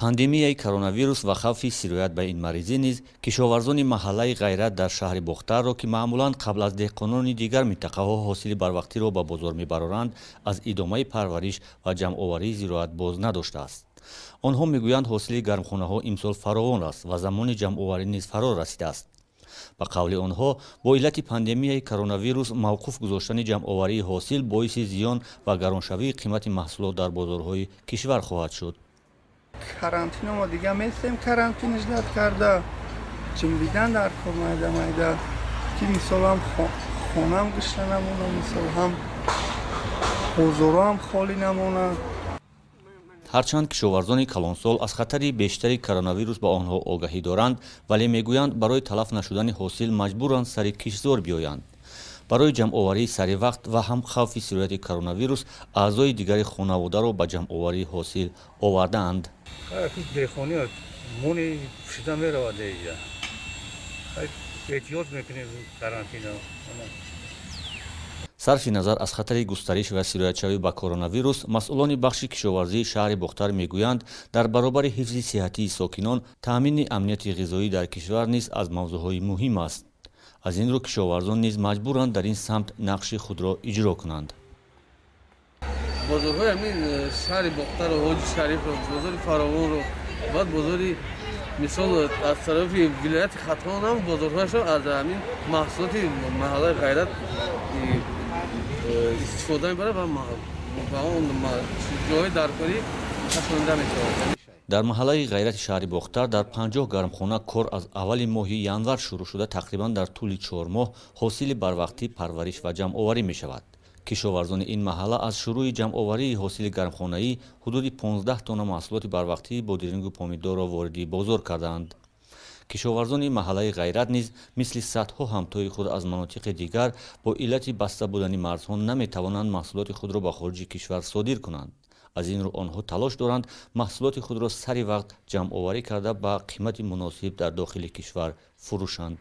Пандемияи коронавирус ва хавфи сироят ба ин маризӣ низ кишоварзони маҳаллаи Ғайрат дар шаҳри Бохтарро, ки маъмулан қабл аз деҳқонони дигар минтақаҳо ҳосили барвақтиро ба бозор мебароранд, аз идомаи парвариш ва ҷамъоварии зироат боз надоштааст. Онҳо мегӯянд, ҳосили гармхонаҳо имсол фаровон аст ва замони ҷамъоварӣ низ фаро расидааст. Ба қавли онҳо, бо иллати пандемияи коронавирус мавқуф гузоштани ҷамъоварии ҳосил боиси зиён ва гароншавии қимати маҳсулот дар бозорҳои кишвар хоҳад шуд. Карантино мо дига местем, карантин ждать карда ҷимбидан дар кор майда майда, ки мисолам хонам гушта намона, мисол ҳам бозорам холӣ намонад. Ҳарчанд кишоварзони калонсол аз хатари бештари коронавирус ба онҳо огаҳӣ доранд, вале мегӯянд, барои талаф нашудани ҳосил маҷбуранд сари киштзор биёянд. Барои ҷамъоварии саривақт ва ҳам хавфи сирояти коронавирус аъзои дигари хонаводаро ба ҷамъоварии ҳосил овардаанд. Деҳқони мони шида меравад, иҷа эҳтиёт мекунем, карантина. Сарфи назар аз хатари густариш ва сироятшавӣ ба коронавирус, масъулони бахши кишоварзии шаҳри Бохтар мегӯянд, дар баробари ҳифзи сиҳатии сокинон, таъмини амнияти ғизоӣ дар кишвар низ аз мавзӯъҳои муҳим аст. Аз ин рӯ кишоварзон низ маҷбуранд дар ин самт нақши худро иҷро кунанд. Бозорҳои ҳамин шаҳри Бохтарро, Ҳоҷи Шарифро, бозори Фаровонро, баъд бозори, мисол, аз тарафи вилояти Хатлон ҳам бозорҳояшро аз ҳамин маҳсулоти маҳаллаи Ғайрат истифода мебарад ва ба он ҷоҳои даркорӣ расонида мешавад. Дар маҳаллаи Ғайрати шаҳри Бохтар дар 50 гармхона кор аз аввали моҳи январ шурӯъ шуда, тақрибан дар тӯли 4 моҳ ҳосили барвақтӣ парвариш ва ҷамъоварӣ мешавад. Кишоварзони ин маҳалла аз шурӯи ҷамъоварии ҳосили гармхонаӣ ҳудуди 15 тонна маҳсулоти барвақтии бодирингу помидорро вориди бозор кардаанд. Кишоварзони маҳаллаи Ғайрат низ мисли садҳо ҳамтои худ аз манотиқи дигар бо иллати баста будани марзҳо наметавонанд маҳсулоти худро ба хориҷи кишвар содир кунанд. Аз ин рӯ онҳо талош доранд, маҳсулоти худро сари вақт ҷамъоварӣ карда, ба қимати муносиб дар дохили кишвар фурӯшанд.